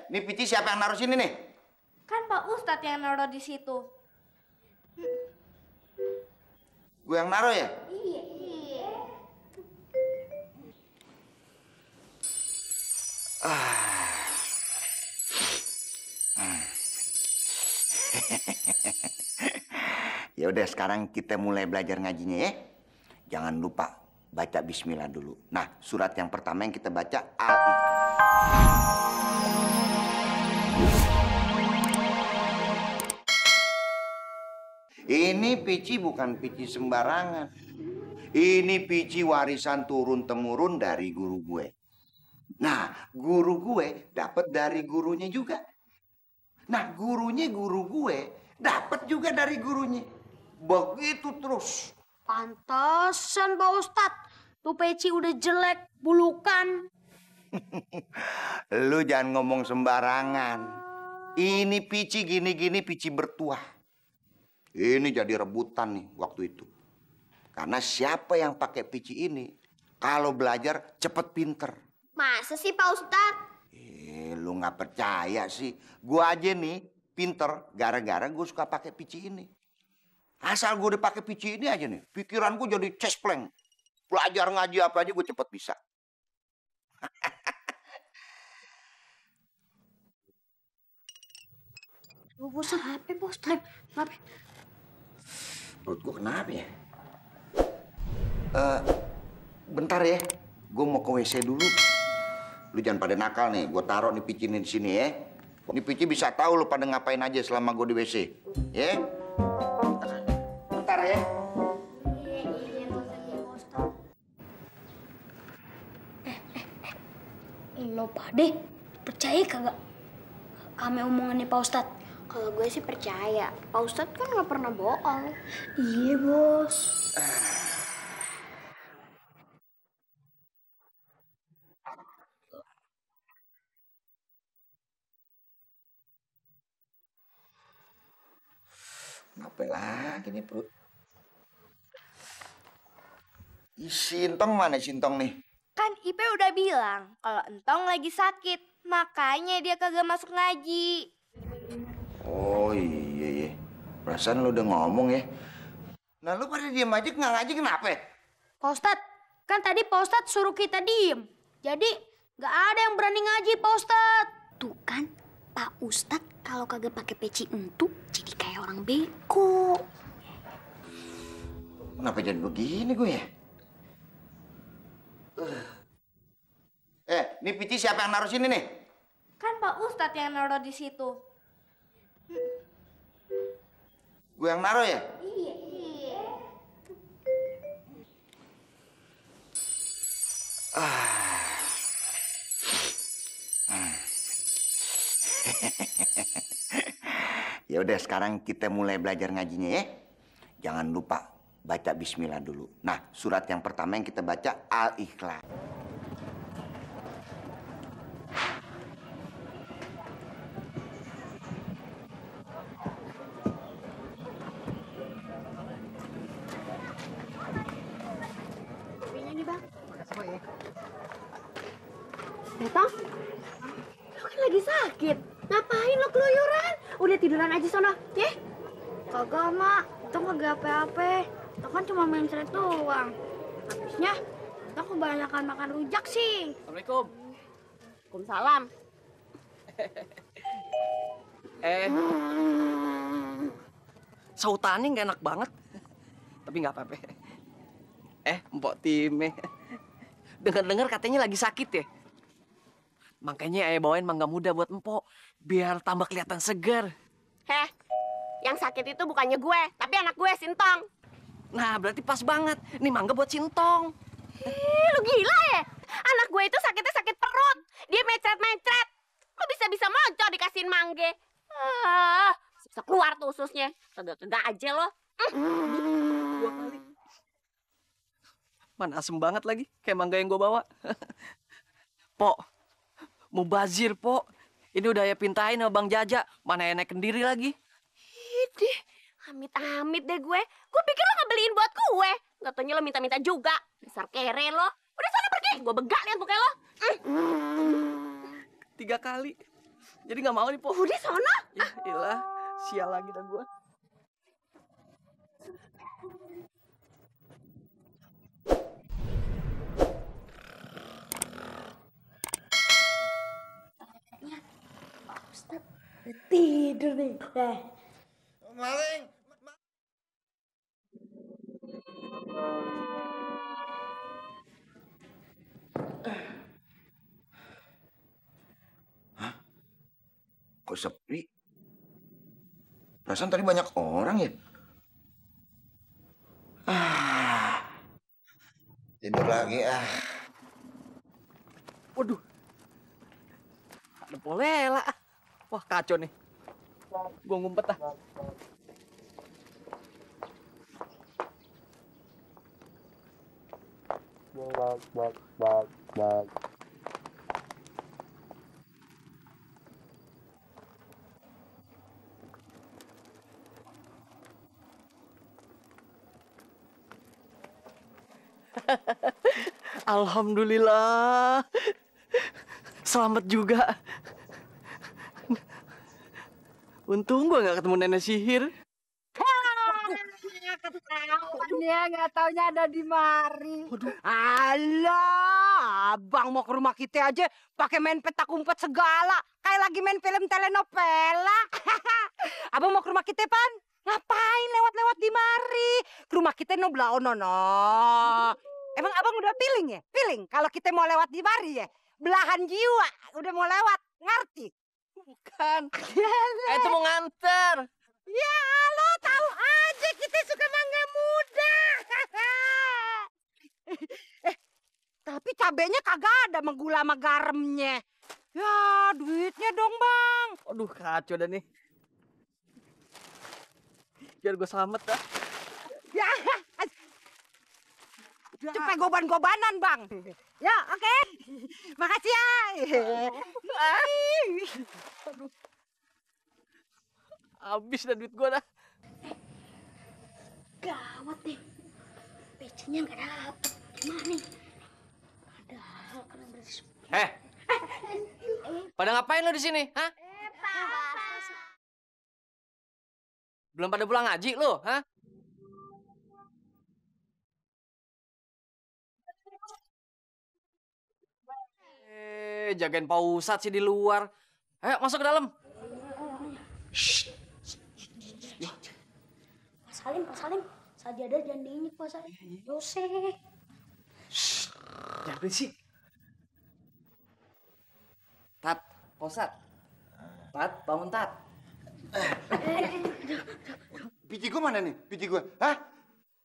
Ini pici siapa yang naruh sini nih? Kan Pak Ustadz yang naruh di situ. Gue yang naruh ya? Iya. Ya udah, sekarang kita mulai belajar ngajinya ya. Jangan lupa baca bismillah dulu. Nah, surat yang pertama yang kita baca Ini pici bukan pici sembarangan. Ini pici warisan turun-temurun dari guru gue. Nah, guru gue dapat dari gurunya juga. Nah, gurunya guru gue dapat juga dari gurunya. Begitu terus. Pantesan Pak Ustadz. Tuh peci udah jelek, bulukan. Lu jangan ngomong sembarangan. Ini pici gini-gini pici bertuah. Ini jadi rebutan nih waktu itu. Karena siapa yang pakai pici ini, kalau belajar cepet pinter. Masa sih Pak Ustadz? Lu nggak percaya sih. Gua aja nih pinter gara-gara gue suka pakai pici ini. Asal gue udah pakai pici ini aja nih, pikiran gue jadi cespleng. Belajar ngaji apa aja gue cepet bisa. Bosan HP Pak Ustadz. Kenapa? Perut gue kenapa ya? Bentar ya, gue mau ke WC dulu. Lu jangan pada nakal nih, gue taruh nih pici ini di sini ya. Ini pici bisa tahu lu pada ngapain aja selama gue di WC, ya? Bentar ya. Iya, Pak Ustadz. Lo Pade, percaya kagak kami omongannya Pak Ustadz? Kalau gue sih percaya. Pak Ustadz kan nggak pernah bohong. Iya, Bos. Ngapain lagi nih perut? Sintong mana Sintong nih? Kan Ipe udah bilang kalau Entong lagi sakit, makanya dia kagak masuk ngaji. Oh iya. Perasaan lu udah ngomong ya. Nah lu pada diem aja nggak ngaji kenapa? Pak Ustadz, kan tadi Pak Ustadz suruh kita diem. Jadi nggak ada yang berani ngaji Pak Ustadz. Tuh kan, Pak Ustadz kalau kagak pakai peci entu jadi kayak orang beko. Kenapa jadi begini gue ya? Ini pici siapa yang naruh sini nih? Kan Pak Ustadz yang naruh di situ. Gue yang naruh ya? Iya. Ya udah, sekarang kita mulai belajar ngajinya ya. Jangan lupa baca bismillah dulu. Nah, surat yang pertama yang kita baca Al-Ikhlas. Kopinya nih, Bang. Makasih, Pak ya. Datang? Lo kan lagi sakit. Ngapain lo keluyuran? Udah tiduran aja sono, ya? Kagak, Mak. Itu kagak apa-apa. Itu kan cuma main cerita doang. Habisnya, itu kebanyakan makan rujak sih. Assalamualaikum. Waalaikumsalam. Sautannya nggak enak banget. Tapi nggak apa-apa. Mpok Time. Dengar-dengar katanya lagi sakit ya? Makanya ayah bawain mangga muda buat Empok. Biar tambah kelihatan segar. Heh, yang sakit itu bukannya gue, tapi anak gue, Sintong. Nah, berarti pas banget. Nih mangga buat Sintong. Lu gila ya? Anak gue itu sakitnya sakit perut. Dia mecret-mecret. Lu bisa-bisa moncong dikasihin mangga. Bisa keluar tuh ususnya. Kagak-kagak aja lo. 2 kali. Mana asem banget lagi. Kayak mangga yang gue bawa. Pok, mubazir, Pok. Ini udah ya pintain sama Bang Jaja. Mana ya naik kendiri lagi. Idih, amit-amit deh gue. Gue pikir lo ngebeliin buat gue. Gak taunya lo minta-minta juga. Dasar kere lo. Udah sana pergi. Gue begak liat mukanya lo. 3 kali. Jadi nggak mau nih, Po. Udah sono. Ya, iyalah. Sial lagi dah gua. Ustaz tidur nih. Maling. Hah? Kok sepi? Perasaan tadi banyak orang ya? Tidur lagi ah. Waduh. Ada polela. Wah, kacau nih. Gua ngumpet ah. Alhamdulillah. Selamat juga. Untung gua nggak ketemu nenek sihir. Dia nggak taunya ada di mari. Alah, abang mau ke rumah kita aja pakai main petak umpet segala, kayak lagi main film telenovela. Abang mau ke rumah kita, Pan? Ngapain lewat-lewat di mari? Ke rumah kita no belah no. Emang abang udah feeling ya? Feeling kalau kita mau lewat di mari ya? Belahan jiwa udah mau lewat, ngerti? Bukan. Itu mau nganter. Ya lo tahu aja kita suka mangga muda. Tapi cabenya kagak ada sama gula sama garamnya. Ya duitnya dong bang. Aduh, kacau dah nih. Biar gue selamat dah. Ya. Cepet goban-gobanan bang. Ya oke. Makasih ya. Aduh. Habis dah duit gue dah. Gawat deh. Pecinya nggak dapet. Gimana nih? Padahal kena beres. Pada ngapain lo di sini? Hah? Belum pada pulang ngaji lo, hah? Jagain Pak Ustadz sih di luar. Ayo masuk ke dalam. Pak Salim. Sajadah jangan diinik, Pak Salim. Dosa. Jangan berisik. Tat, Pak Ustadz. Tat, bangun Tat. Pici gue mana nih? Pici gue? Hah?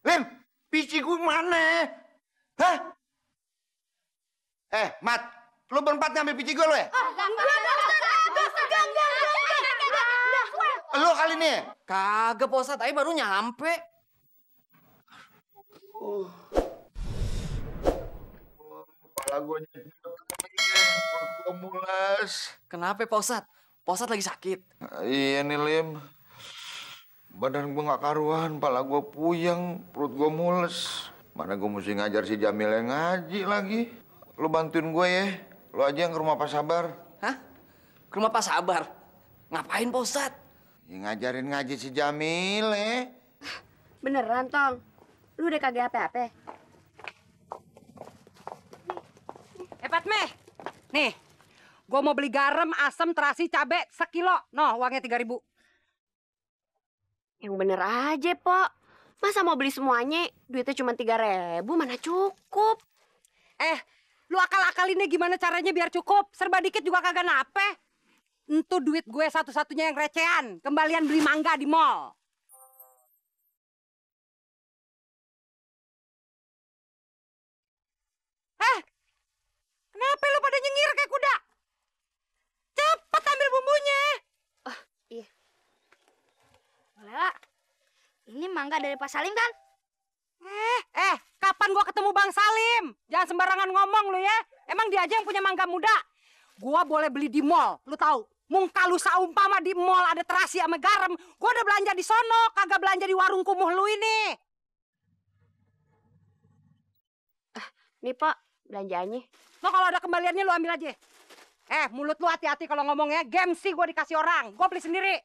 Lem, pici gue mana? Hah? Mat, lu berempat ngambil pici gue lo ya? Lu kali ini ya? Kagak, Pak Ustadz. Ayo baru nyampe. Kepala gue nyedot, perut gue mules. Kenapa, Pak Ustadz? Pak Ustadz lagi sakit. Iya nih, Lim. Badan gue gak karuan, kepala gue puyeng, perut gue mules. Mana gue mesti ngajar si Jamil yang ngaji lagi. Lu bantuin gue ya. Lu aja yang ke rumah Pak Sabar. Hah? Ke rumah Pak Sabar? Ngapain, Pak Ustadz? Ya, ngajarin ngaji si Jamil ya. Beneran, Tong? Lu udah kagak apa-apa? Fatme, nih, gue mau beli garam, asam, terasi, cabe sekilo. No, uangnya 3.000. Yang bener aja, Pok. Masa mau beli semuanya, duitnya cuma 3.000, mana cukup? Lu akal-akalinnya gimana caranya biar cukup? Serba dikit juga kagak nape. Itu duit gue satu-satunya yang recehan. Kembalian beli mangga di mall. Kenapa lu pada nyengir kayak kuda? Cepet ambil bumbunya. Iya. Lela, ini mangga dari Pak Salim kan? Kapan gua ketemu Bang Salim? Jangan sembarangan ngomong lu ya. Emang dia aja yang punya mangga muda. Gua boleh beli di mall, lu tahu. Mungka lu saumpama di mall ada terasi sama garam, gua udah belanja di sono, kagak belanja di warung kumuh lu ini. Nih, Pak, belanjaannya. Lo kalau ada kembaliannya lu ambil aja. Mulut lu hati-hati kalau ngomongnya. Gengsi gue dikasih orang. Gue beli sendiri.